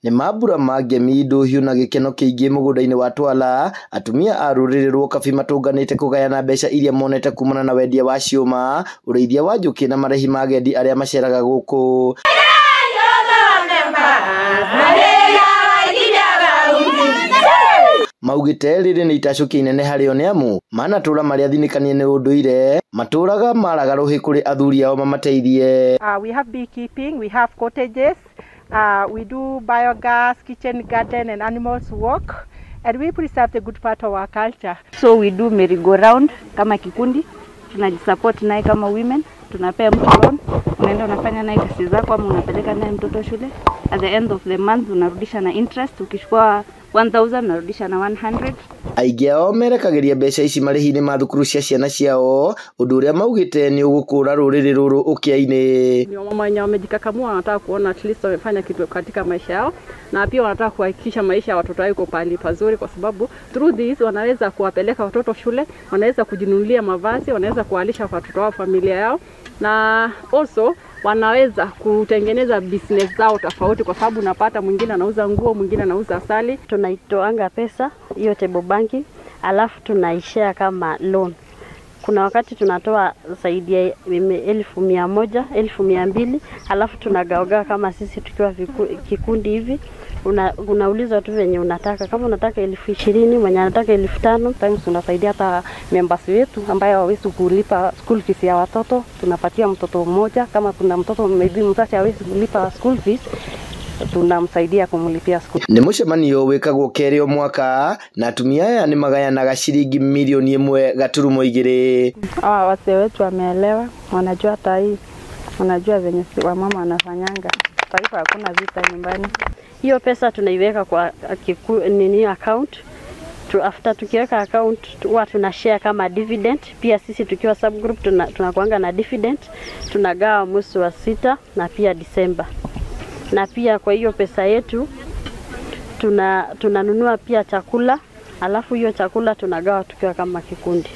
Nĩ mambura ma ngemi, ndũhiũ na gĩkeno kĩingĩ mũgũnda-inĩ wa Twala. Atumia a rũrĩrĩ rwa Ũkabi matũnganĩte kũgayana mbeca iria monete kumana na wendia wa ciũma, ũrĩithia wa njũkĩ na marĩhi ma agendi arĩa maceraga gũkũ. Maugĩte rĩrĩ nĩ itacũki inene harĩo nĩ amu manatũra marĩ athinĩkanie nĩ ũndũire, matũraga maraga rũhĩ kũrĩ athuri ao mamateithie. We have beekeeping, we have cottages, we do biogas, kitchen garden and animals work, and we preserve the good part of our culture. So we do merry-go-round kama kikundi, tunajisupport naye kama women, tunapea mtu loan, unaenda unafanya naye kazi zako ama unapeleka naye mtoto shule. At the end of the month unarudisha na interest, ukichukua 1000 unarudisha na 100. Aingĩ ao merekagĩria mbeca ici marĩhi-inĩ ma thukuru cia ciana ciao, ũndũ ũrĩa maugĩte nĩ ũgũkũra rũrĩrĩ rũrũ ũkĩa-inĩ. Ni wamama wenye wamejikakamua, wanataka kuona at least wamefanya kitu katika maisha yao, na pia wanataka kuhakikisha maisha ya watoto wao iko pahali pazuri, kwa sababu through this wanaweza kuwapeleka watoto shule, wanaweza kujinunulia mavazi, wanaweza kuwalisha watoto wao, familia yao, na also wanaweza kutengeneza business zao tofauti, kwa sababu unapata mwingine anauza nguo, mwingine anauza asali. Tunaitoanga pesa hiyo table banking, alafu tunaishare kama loan. Kuna wakati tunatoa zaidi ya 100,000, 200,000, alafu tunagawaga kama sisi tukiwa kikundi hivi. Unauliza tu venye unataka, kama unataka 20,000, mwenye anataka 5,000. Times tunasaidia hata members wetu ambaye hawawezi kulipa school fees ya watoto, tunapatia mtoto mmoja. Kama kuna mtoto maybe mzazi hawezi kulipa school fees, tunamsaidia kumlipia school. Nĩ mũcemanio wĩkagwo kerĩ o mwaka na atumia aya nĩ magayanaga ciringi milioni 1.2. Hawa wazee wetu wameelewa, wanajua hata hii, wanajua venye wamama wanafanyanga. Kwa hivyo hakuna vita nyumbani. Hiyo pesa tunaiweka kwa nini account. After tukiweka account huwa tunashare kama dividend. Pia sisi tukiwa subgroup tunakuanga na dividend, tunagawa mwezi wa 6 na pia Disemba. Na pia kwa hiyo pesa yetu tunanunua pia chakula, alafu hiyo chakula tunagawa tukiwa kama kikundi.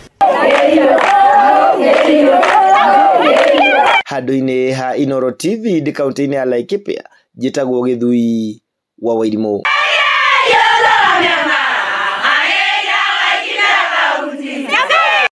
Handũ-inĩ ha Inooro TV ndĩ kaunti-inĩ ya Laikipia, njĩtagwo Gĩthui wa Wairimũ.